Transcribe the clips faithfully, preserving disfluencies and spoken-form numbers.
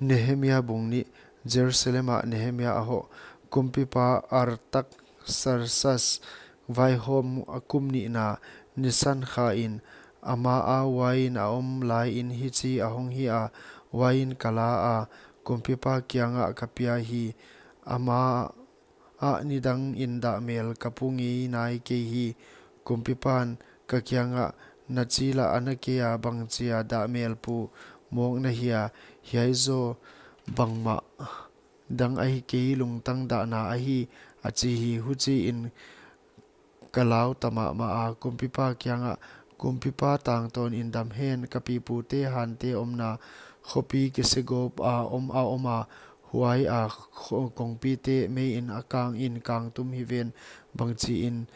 Nehemia bung nih. Jerusalem ah Nehemia a hoh. Kumpipa Artaksarsas vaihawm a kum nihna Nisan kha in, ama a uain a om lai in hichi a hong hi a, uain ka la a, kumpipa kiangah ka pia hi. Ama ah nidang in dahmel ka pu ngei nai kei hi. Kumpipan ka kiangah, na chi lah a na kei a, bangchia dahmel pu mawk na hia, hiai zaw bangmah dang ahi kei, lungtang dahna ahi, a chi hi. Huchiin ka lau ta mahmah a, kumpipa kiangah, kumpipa, tangtawn in dam hen, ka pipute hante omna khopi kisegawp a om a om a, huai a kho-, kongpite mei in a kang in kang tum hi ven, bangchiin,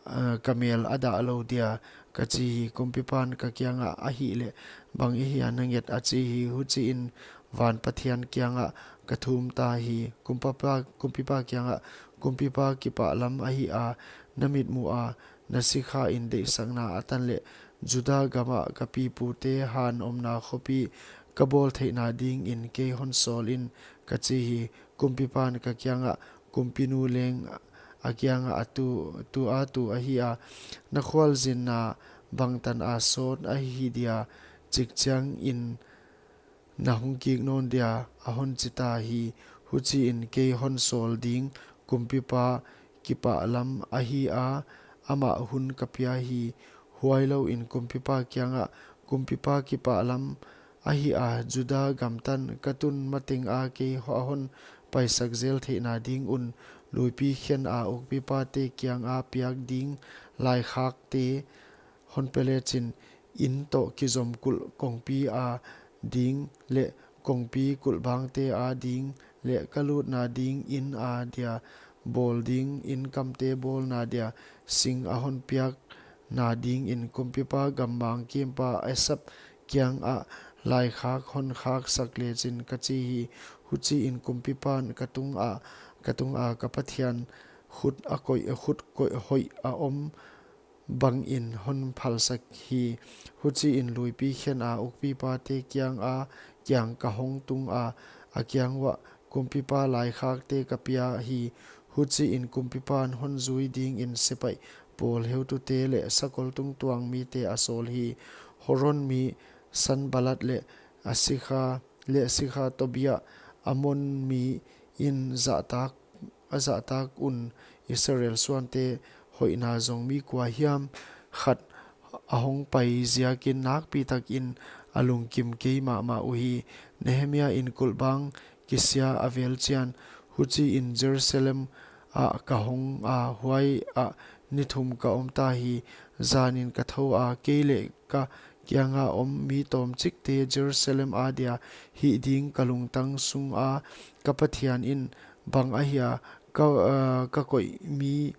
eh, ka mel a dah lou dia, ka chi hi. Kumpipan ka kiangah, ahihleh bang i hia na nget, a chi hi. Huchiin van Pathian kiangah ka thum ta hi. Kumpipa, kumpipa kiangah, kumpipa, kipahlam ahi a, na mitmuh a na sikha in deihsakna a tan leh Juda gamah ka pipute han omna khopi ka bawl theihna dingin kei hon sawl in, ka chi hi. Kumpipan ka kiangah, kumpinu leng a kiangah, a tu, tu a tu ahi a, na khualzinna bangtan a sawt ahi dia, chikchiangin na hong kik nawn dia, a hon chi ta hi. Huchiin kei hon sawl ding, kumpipa kipahlam ahi a, amah hun ka pia hi. Huailouin kumpipa kiangah, kumpipa, kipahlam ahi a, Juda gamtan ka tun mateng a kei ho-, a hon paisak zel theihna ding un, luipi khen a ukpipate kiang a piak ding laikhakte hon pe lechin, in toh kizom kulh kongpi a ding leh kongpi kulhbangte a ding leh ka lutna ding in a dia bawl ding in kamte bawlna dia sing a hon piakna dingin, kumpipa gammang kimpa Asap kiangah laikhak hon khaksak lechin, ka chi hi. Huchiin kumpipan ka tungah, ka tungah ka Pathian khut a koih, khut koih hoih a om bangin hon phalsak hi. Huchiin luipi khen a ukpipate kiang a, kiang ka hong tung a, a kiang uah kumpipa laikhakte ka pia hi. Huchiin kumpipan hon zui dingin sepaih pawl heutute leh sakol tungtuang mite a sawl hi. Horon mi Sanbalat leh a sikha, leh sikha Tobia, Amon mi in zahtak, a zahtak un Israel suante hoihna zong mi kua hiam khat a hong pai ziakin nakpi takin a lungkim kei mahmah uhi. Nehemia in kulhbang kisia a vel chian, huchiin Jerusalem ah ka hong a, huai ah ni thum ka om ta hi. Zanin ka thou a, kei leh ka kianga om mi tawmchikte Jerusalem adia hih ding ka lungtang sunga ka Pathian in bang ahia ka, ah, ka koih mi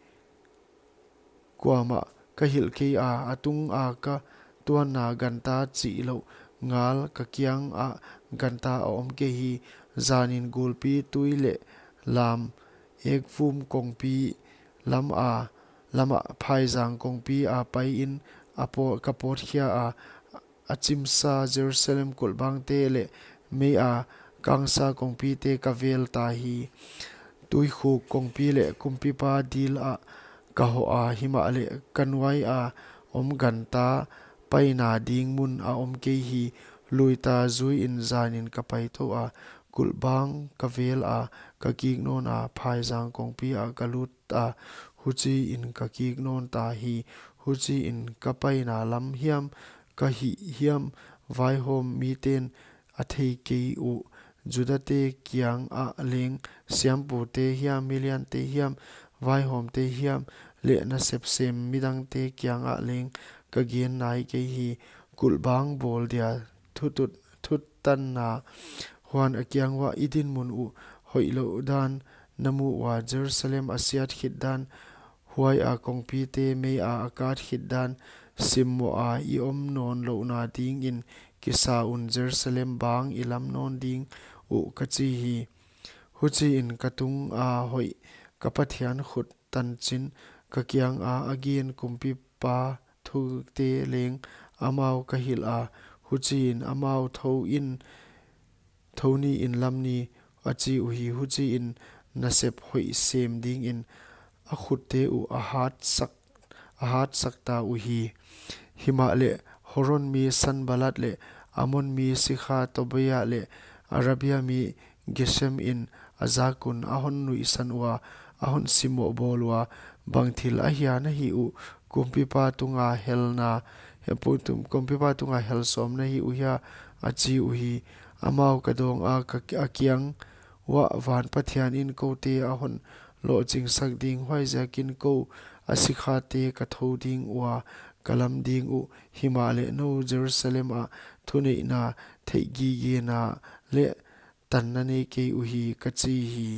kuamah ka hilh kei a, a tunga ka tuanna ganta chihlouh ngal ka kiangah ganta a om kei hi. Zanin gulpi tui leh lam ekvum kongpi lam a, lamah phaizang kongpi a paiin a paw-, ka pawtkhia a, a chimsa Jerusalem kulhbangte leh mei a kangsa kongpite ka vel ta hi. Tuikhuk kongpi leh kumpipa dil ah ka hoh a, himahleh ka nuai a om ganta paina ding mun a om kei hi. Luita zuiin zanin ka paithou a, kulhbang ka vel a, ka kik nawn a, phaizang kongpi ah ka lut a, huchiin ka kik nawn ta hi. Huchiin ka paina lam hiam, ka hih hiam, vaihawm miten a thei kei uh. Judate kiangah leng, siampute hiam, miliante hiam, vaihawmte hiam, leh nasepsem midangte kiangah leng ka gen nai kei hi. Kulhbang bawl dia thutut, thuttanna. Huan a kiang uah, i dinmun uh hoihlouh dan na mu ua, Jerusalem a siat khit dan, huai a kongpite mei a a kat khit dan, simmoh a i om nawn louhna dingin kisa un, Jerusalem bang i lam nawn ding uh, ka chi hi. Huchiin ka tunga hoih ka Pathian khut tanchin ka kianga a gen kumpipa thute leng amau ka hilh a, huchiin amau thouin Thou ni in lam ni, a chi uhi. Huchiin nasep hoih sem dingin a khutte uh a hatsak, a hatsakta uhi. Himahleh Horon mi Sanballat leh Ammon mi sikha Tobia leh Arabia mi Geshem in a zak un a hon nuihsan ua, a hon simmoh bawl ua, Bang thil ahia na hih uh? Kumpipa tunga helna, he pu-, tum-, kumpipa tunga hel sawm na hih uh hia? a chi uhi. Amau ka dawnga, ka, a kiang uah, Van Pathian in koute a hon lohchingsak ding, huaiziakin kou a sikhate ka thou ding ua, ka lam ding uh. Himahleh nou Jerusalem ah thuneihna, theihgigena leh tanna nei kei uhi, ka chi hi.